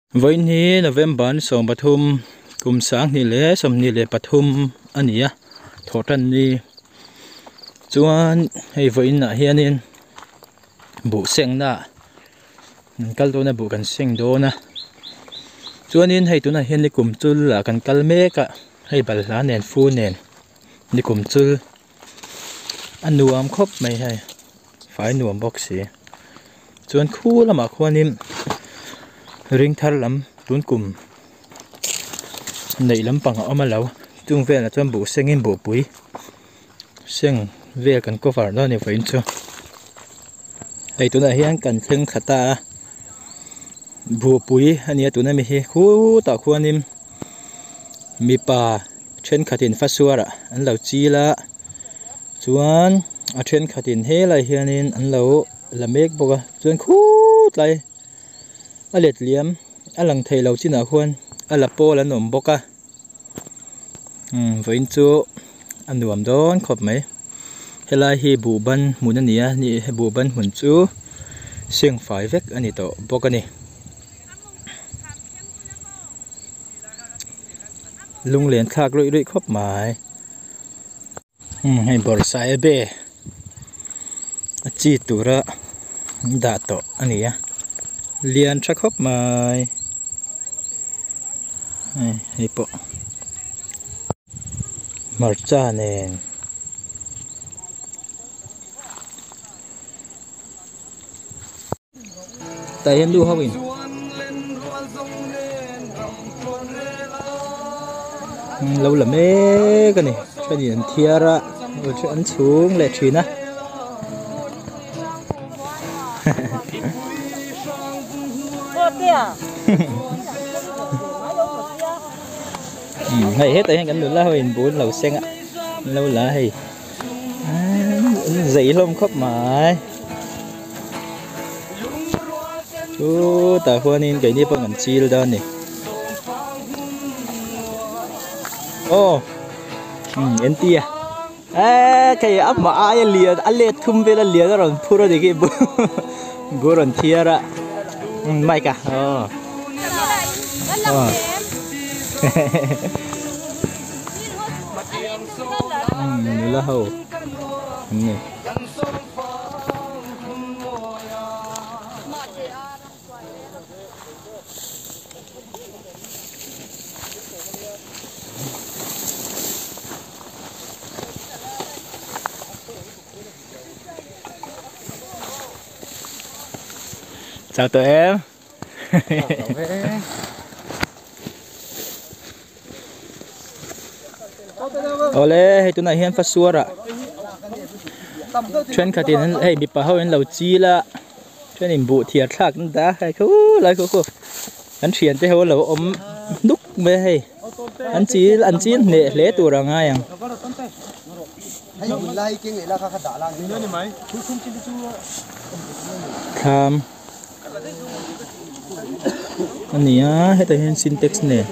Vawiin hi November ni 13 kum 2023 a ni a, thawhtan ni chuan hei vawiin ah hianin buh sengna kan kal dawn a buh kan seng dawn a chuanin hei tunah hian ni kum chul ah kan kal mek a hei balhla nen fu nen ni kum chul a nuam khawp mai hei fai nuam bawk si. Chuan khu lamah khuanin ring thar lam tun kum neih lampang a awm a lo chung velah chuan buh sengin buhpui seng vel kan cover dawn a ni vawiin chu hei tunah hian kan thleng thla ta a buhpui a ni a tuna mi hi khutah khuanin mipa thenkhatin fasuarah an lo chil a. Chuan a thenkhatin helai hianin an lo la mek bawk a chuan khutlai a let liam a lang thei lo chinah khuan a la pawl an awm bawk a umm vawiin chu a nuam dawn khawp mai helai hi buh ban hmun a ni a ni buh ban hmun chu seng fai vek a ni tawh bawk a ni. Lunglen thlak luih luih khawp mai. Hei bawrhsaiabe a chi tura an dah tawh a ni a lian tha khawp mai hei hei pawh hmarcha nen tah hian nu ho in lo la mek a ni thenin an thiar a an chhung leh thin a hei hetah hian kan nula ho in bul lo seng a an lo la hei zei hlawm khawp mai. Chutah huanin keini pawh kan chil dawn a ni. Aw umm en tia eee khei a hma aia lian a let thum vel a lian a rawn phur a ni khi bu rawn thiar a umm mic a aw aw umm nula ho an ni. Chào tụi em. Awle hei tunah hian fasuarah thenkhatin an hei mipa ho in lo chil a thenin buh thiar thlak an dah a hei khulai khu khu an thiante ho lo awm nuk mai a hei an chil an chil hneh hle tur a ngai ang. Thlam a ni a hetah hian sintex nen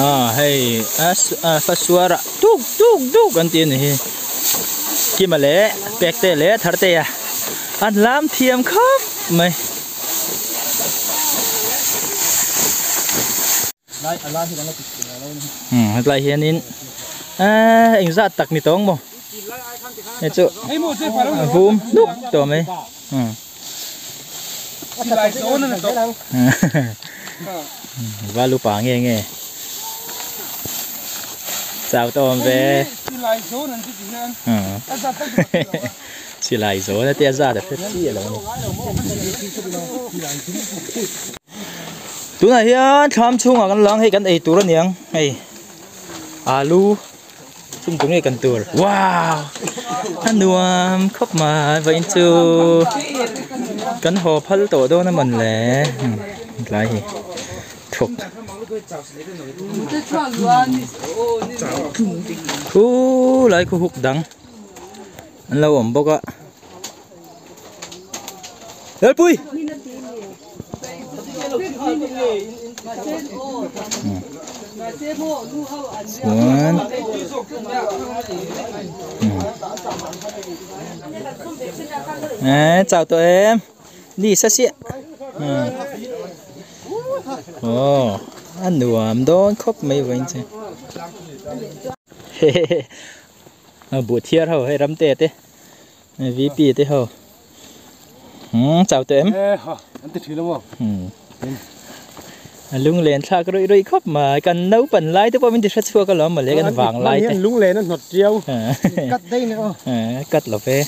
ah hei a fasuarah tuk tuk tuk an ti a ni hi kima leh pekte leh tharte a an lam thiam khawp mai. Hetlai hianin eee engzat tak ni tawng maw hei chu a vum hnuk tawh mai val upa nge nge chau tawh awm ve silai zawn a tia zat a hre chiah lo a ni. Tunah hian thlam chhungah kan lang hei kan ei tur aniang hei alu chung tur nge kan tur wow a nuam khawp mai vawiin chu kan haw phal tawh dawn a mawn le tlai hi thawk khulai khu huk dang an lo awm bawk a. Lalpui! Chuan eh chau tawh em ni sa siah aw a nuam dawn khawp mai vawiin chu hehehe a buh thiar ho hei ramte te vp te ho umm chau tawh em a lunglen thlak ruih ruih khawp mai kan naupan lai te pawh min ti hre chhuak alawm mawle kan vang lai te lunglen a hnawt tiau cut daih nih aw cut lo ve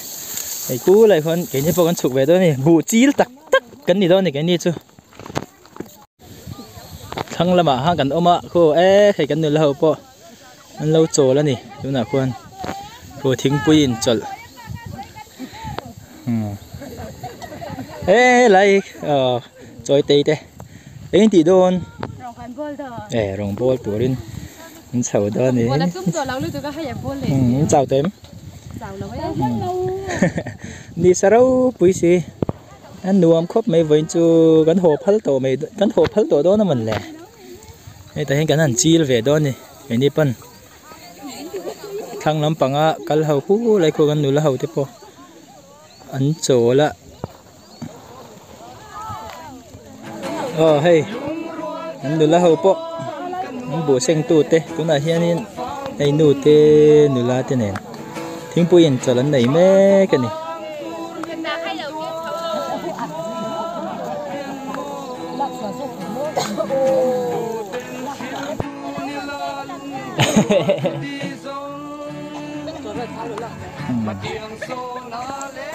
hei kulai khuan keini pawh kan chhuk ve dawn a ni buh chil tak tak kan ni dawn a ni keini chu thlang lamah khan kan awm a khaw e hei kan nula ho pawh an lo chawl a ni tunah khuan khaw thingpui in chawlh umm e helai aw chawi tei te eng tih dawn e rawng bawl turin an chho dawn a ni umm an chau tawh em ni sa ropui si. A nuam khawp mai vawiin chu kan haw phal tawh mai kan haw phal tawh dawn a mawn le hetah hian kan han chil ve dawn a ni keini pawn thlang lampanga kal ho hu lai khaw kan nula ho te pawh an chawl a aw hei an nula ho pawh an buh seng tu te tunah hianin hei nu te nula te nen. Thingpui in chawlh an nei mek a ni.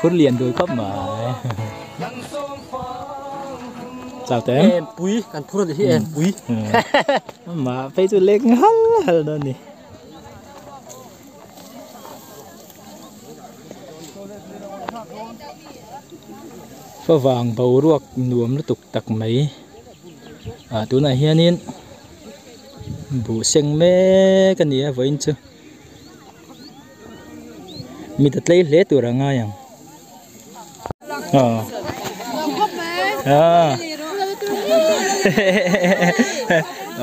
Phur lian dul khawp mai. Chau teh em? Em pui kan phur a ni hi em pui. Mah phei chu lek hal hal dawn a ni. Favang boruak nuam lutuk tak mai ah tunah hianin buh seng mek a ni a vawiin chu mi ta tlei hle tur a ngai ang aw ah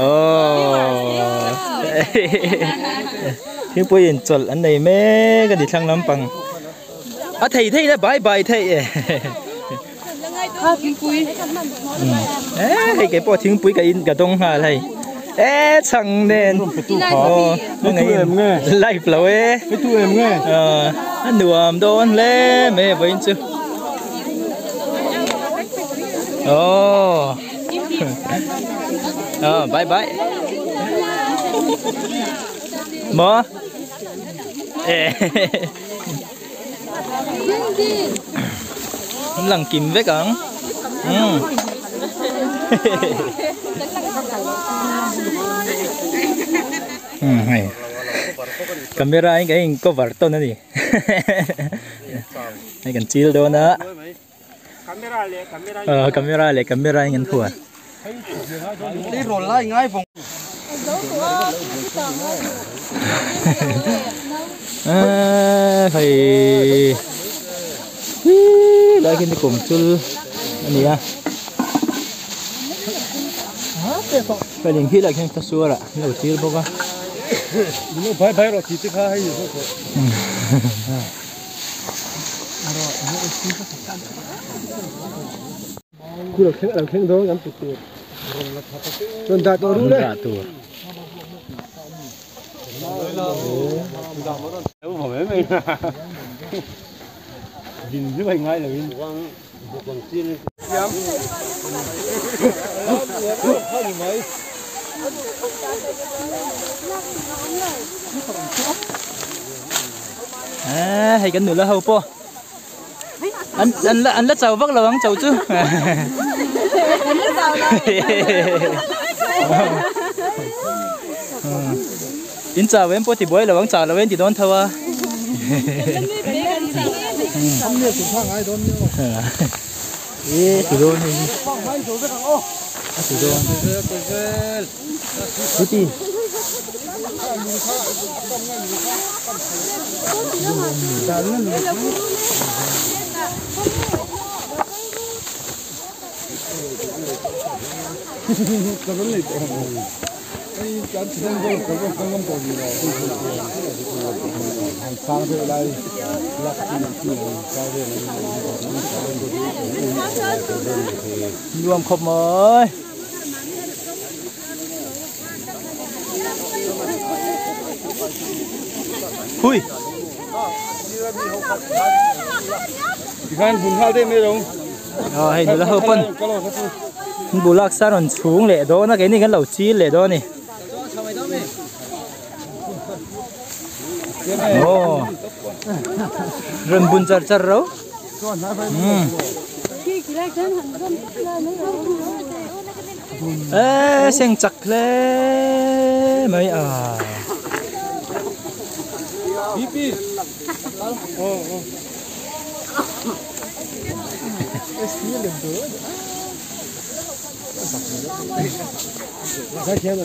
aw thingpui in chawlh an nei mek a ni thlang lampang a thei thei na bai bai thei e e hei kei pawh thingpui ka in ka dawng nghal hei e chhang nen aw live lo e a nuam dawn hle mai a vawiin chu aw aw bye bye maw e An lang kim vek ang. Umm. Umm hei. Camera in kan in cover tawn a ni. Hei kan chil dawn a. Camera leh camera in kan hual. Hei lai khi ni kum chul a ni a hei khi lai khian ka suar ah an lo tir bawk a. Khu lo thleng lo thleng dawn kan ti tur chuan dah tawh ru le dah tur a hei kan nula ho pawh An an la an la chau vak lo ang chau chu. In chau em pawh ti buai lo ang chau lo em ti dawn tho a. E ti dawn hei. A ti dawn. Chuti. Nuam khawp mai. Hui. Tikhan bun nghal deuh mai lo. Aw hei nula ho pawn an bulak sa rawn chhung leh dawn a keini kan lo chil leh dawn a ni. Aw rawn bun char char ro. Umm. Eee seng chak hle mai a.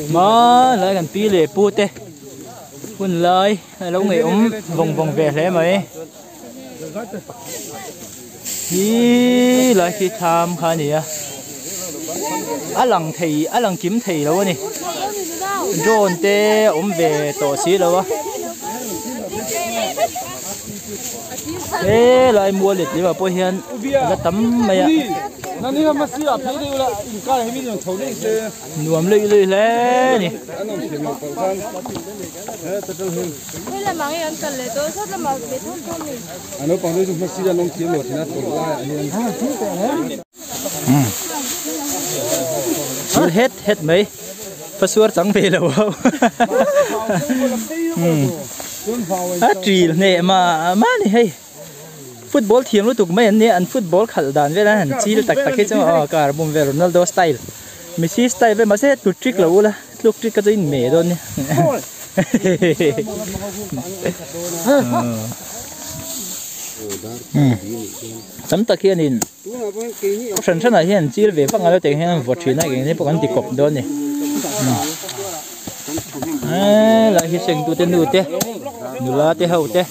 Hmanlai kan pi leh pu te hun lai a lo ngaihawm vawng vawng ve hle mai. Hi lai khi thlam kha a ni a a lang thei a lang kim thei lo a ni drone te a awm ve tawh si lo a helai mual let leh ah pawh hian a la tam mai a nuam luih luih hle a ni. Thil het het mai fasuar chang ve lo ho a ṭil hneh mah mah a ni hei football thiam lutuk mai an nia an football khalh dan vel an han chil tak tak hi chu aw car bum vel Ronaldo style Messi style vel mahse tlu trick lo ula tluk trick kha chu in meh dawn nia tam tak hianin hran hranah hian chil ve vak ngailo tiang hian an vaw thin a eng eng pawh kan ti kawp dawn a ni helai hi seng tute nu te nula te ho te.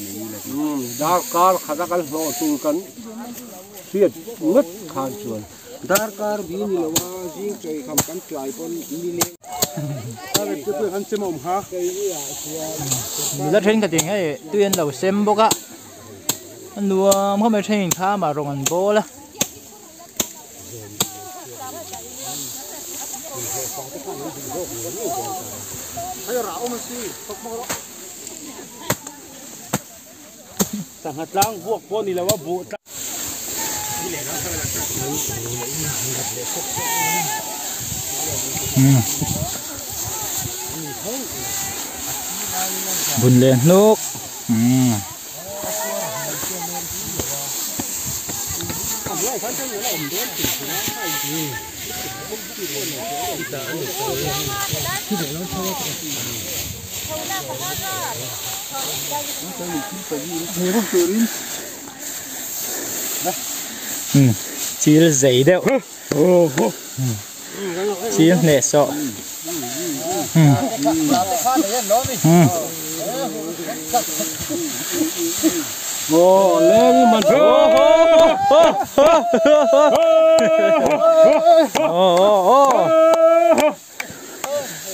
Darkar khat a kan hlawh tur kan hriat ngawt khan chuan darkar bi ni lo a zing chawi kham kan tlai pawn ni leng nula thenkhat in hei tui an lo sem bawk a a nuam khawp mai thenin thlam ah rawng an bawl a. Sangha tlang vuak pawh ni lo a buh tlang. Bun leh hnuk. Chil zei deuh chil hneh sawh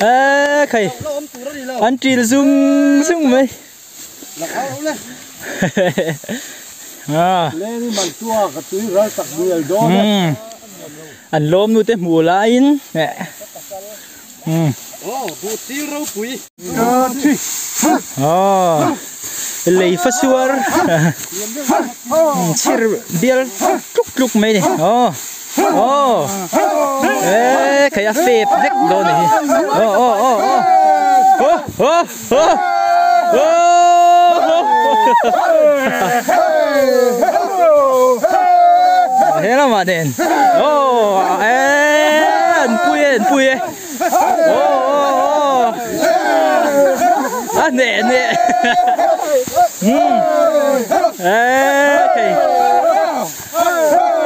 Ê khai an tril zung zung mai an lawm nu te hmuh laiin lei fa suar chhir bial tluk tluk mai a ni aw aw e khai a fep vek dawn a ni hi aw aw aw aw aw aw aw he lamah nen aw e an pui e an pui e aw aw aw a hneh hneh e thei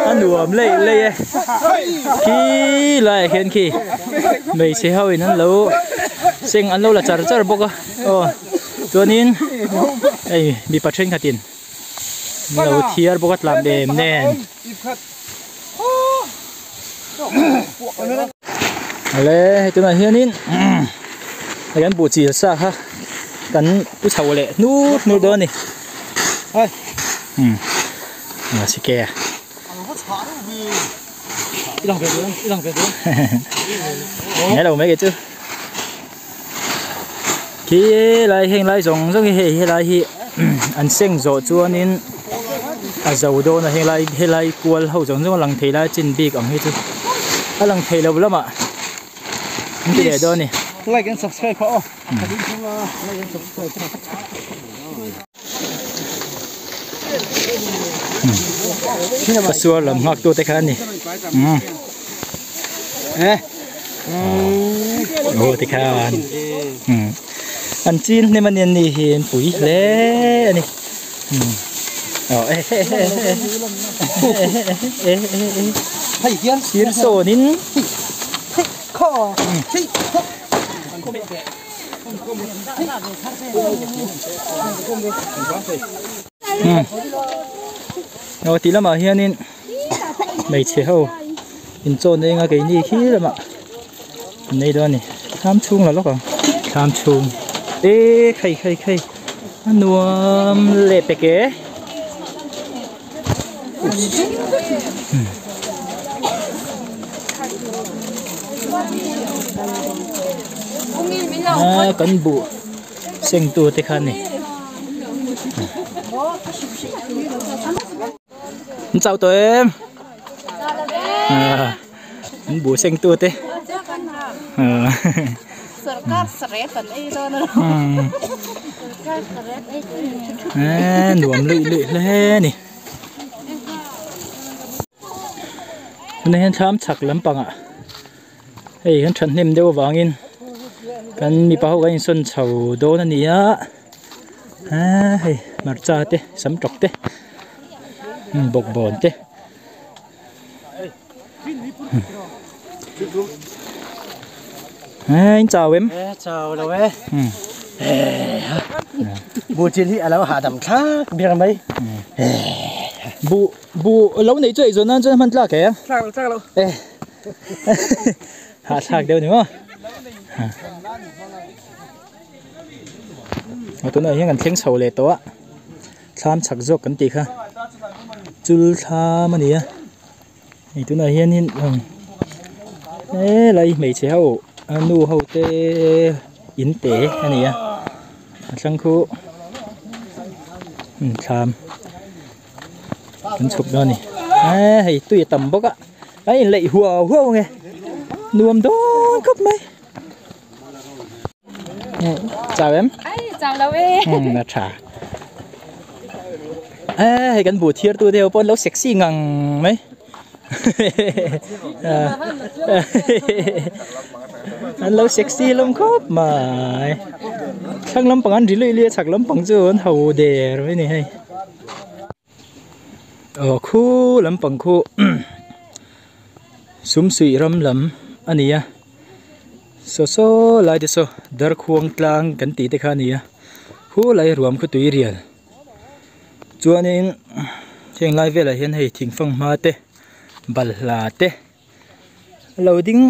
a nuam leih leih e khi laiah khian khi hmeichhe ho in an lo seng an lo la char char bawk a aw chuanin hei mipa thenkhatin an lo thiar bawk a tlan em nen. Ale hei tunah hianin. Kan buh chil sa kha kan pu chho leh hnur hnur dawn a ni. Umm a si ke a. Nghe lo mai kei chu. Khi lai heng lai zawng zawng hi hei helai hi an seng zawh chuanin a zo dawn a helai helai kual ho zawng zawng a lang thei lai chin bik ang hi chu a lang thei lo lamah an ti leh dawn a ni. Like and subscribe kha aw. Like and subscribe kha. Pasuar lam nghak tu te kha a ni. Umm. Aw ti khan. Umm. An chin hnem a ni an ni hi an pui hle a ni. Umm. Aw eh eh eh eh eh eh eh Hei hian sir sawnin hei khaw hei khaw. Aw tih lamah hianin hmeichhe ho inchawn eng a keini khi lamah an nei dawn a ni thlam chhung la lawk ang thlam chhung e khai khai khai a nuam leh pek e. A kan buh seng tu te kha a ni an chau tawh em an buh seng tu te Eee nuam luih luih hle a ni. Tunah hian thlam chhak lampangah hei kan thahnem deuh avangin kan mipa ho kan insawn chho dawn a ni a eee hei hmarcha te sam tawk te bawkbawn te. Ê, anh chào em. Ê, chào đâu ê. Bu chin hi alo hahdam thlak ber mai. Bu bu lo nei chu ei zawn nan chuan hman tlak e. Tlak lo tlak lo. Ê. Ha thlak deuh ni maw. A tunah hian kan thleng chho leh tawh a. Thlam chhak zawk kan tih kha chul thlam a ni a. Hei tunah hianin helai hmeichhe ho a nu ho te in te a ni a a thlang khu thlam kan chhuk dawn a ni eee hei tui a tam bawk a a inleih huau huau ang e nuam dawn khawp mai. Chào em. Chào đâu em. Ừ, tha. Ê, hei kan buh thiar tu te ho pawh an lo sexy ngang mai. An lo sexy lawm khawp mai. Thlang lampang an ri luih luih a chhak lampang chu an ho der mai ni hei. Aw khu lampang khu sumsuih ram lam a ni a. Saw saw lai te saw darkhuang tlang kan tih te kha a ni a khu lai ruam khaw tui rial chuanin heng lai velah hian hei thingfang hma te balhla te a lo ding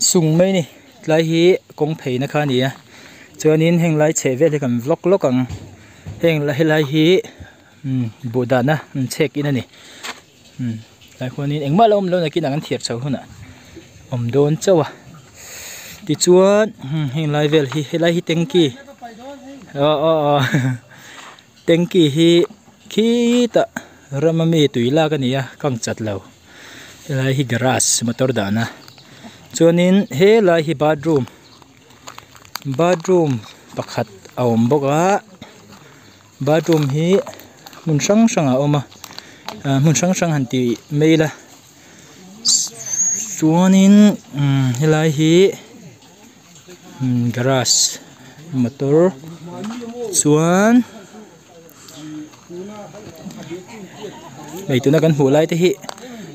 sung mai a ni tlai hi kawng phei na kha a ni a chuanin heng lai chheh vel hi kan vlog lawk ang heng helai hi umm buh dahna an chhek in a ni. Umm tlai khuanin engmah la awm lo nakin ang an thiar chho hunah awm dawn chauh a tichuan heng lai vel hi helai hi tanky aw aw aw tanky hi khitah ram ami tui lak a ni a kang chat lo helai hi garage motor dahna chuanin helai hi bathroom bathroom pakhat a awm bawk a. Bathroom hi hmun hrang hrang a awm a ah hmun hrang hrang han tih mai ila chuanin umm helai hi umm garage motor chuan hei tuna kan hmuh lai te hi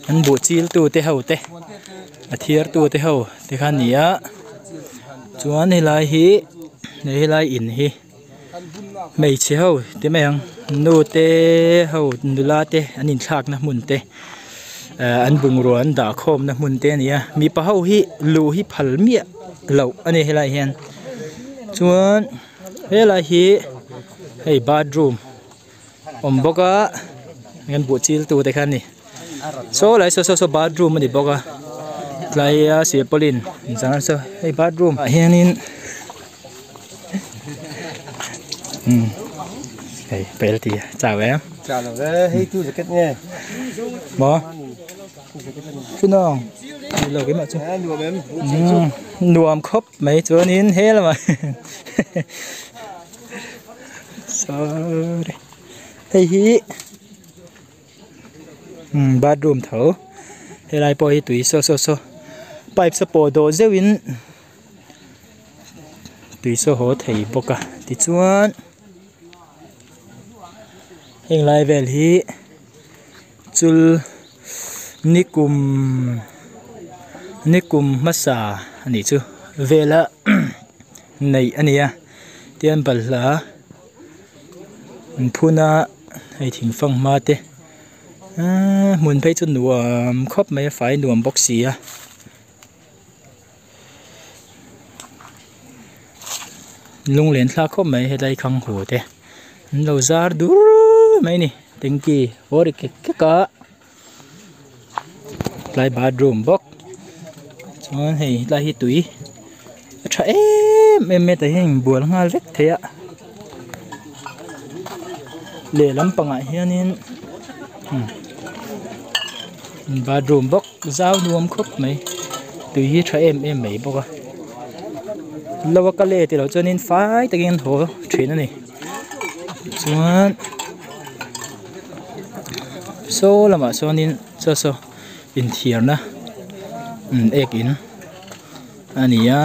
an buh chil tu te ho te a thiar tu te ho te kha a ni a chuan helai hi helai in hi. Hmeichhe ho ti mai ang nu te ho nula te an inthlakna hmun te eh an bungrua an dah khawmna hmun te a ni a mipa ho hi luh hi phal miah loh a ni helaiah hian. Chuan helai hi hei bathroom awm bawk a kan buh chil tu te kha a ni saw lai saw saw bathroom a ni bawk a tlaia silpaulin inchang saw hei bathroom ah hianin umm hei pel ti a chau em chau lo ve hei tu jacket nge maw chunawng ni lo keimah chu nuam em nuam khawp mai chuanin he lamah sorry hei hi umm bathroom tho helai pawh hi tui saw saw saw pipe saw pawh dawh zeuhin tui saw haw thei bawk a tichuan heng lai vel hi chul nikum nikum hmasa a nih chu vela neih a ni a tian balhla an phun a hei thing fanghma te ahh hmun phei chu nuam khawp mai a fai nuam bawk si a. Lunglen thlak khawp mai helai khang hu te an lo zar dur mai a ni tanky haw ri kek kek a tlai bathroom bawk chuan hei tlai hi tui a tha em em mai a tah hian inbual nghal vek thei a lehlam pangah hianin bathroom bawk. Zau nuam khawp mai tui hi tha em em mai bawk a lo a kal e tih loh chuanin fai takin an haw thin a ni chuan saw lamah sawnin saw saw inthiarna ek in a ni a.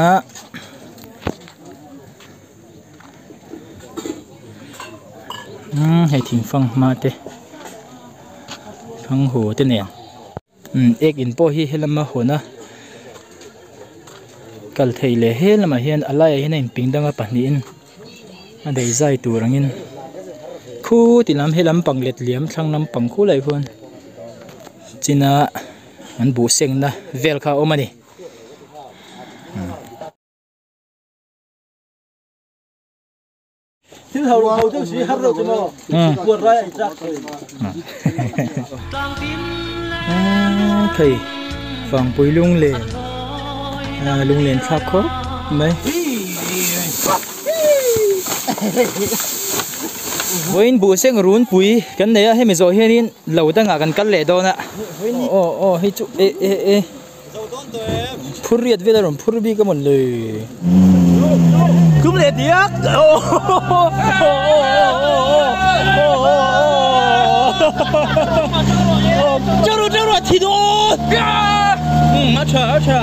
Umm hei thingfang hma te thang haw te nen umm ek in pawh hi helama hawn a kal theih leh he lamah hian a laiah hian a inping dang a pahnihin a daih zai tur angin khu ti lam he lampang let liam thlang lampang khu lai khuan china an buh sengna vel kha a awm a ni. Thei vangpui lunglen lunglen thlak khawp mai vawiin buh seng runpui kan nei a hemi zawh hianin lo dangah kan kal leh dawn a aw aw hei chu e e e. Phur riat vel a rawn phur bik a mawn le. Tum leh diak. Charu charu a thi dawn. A tha a tha.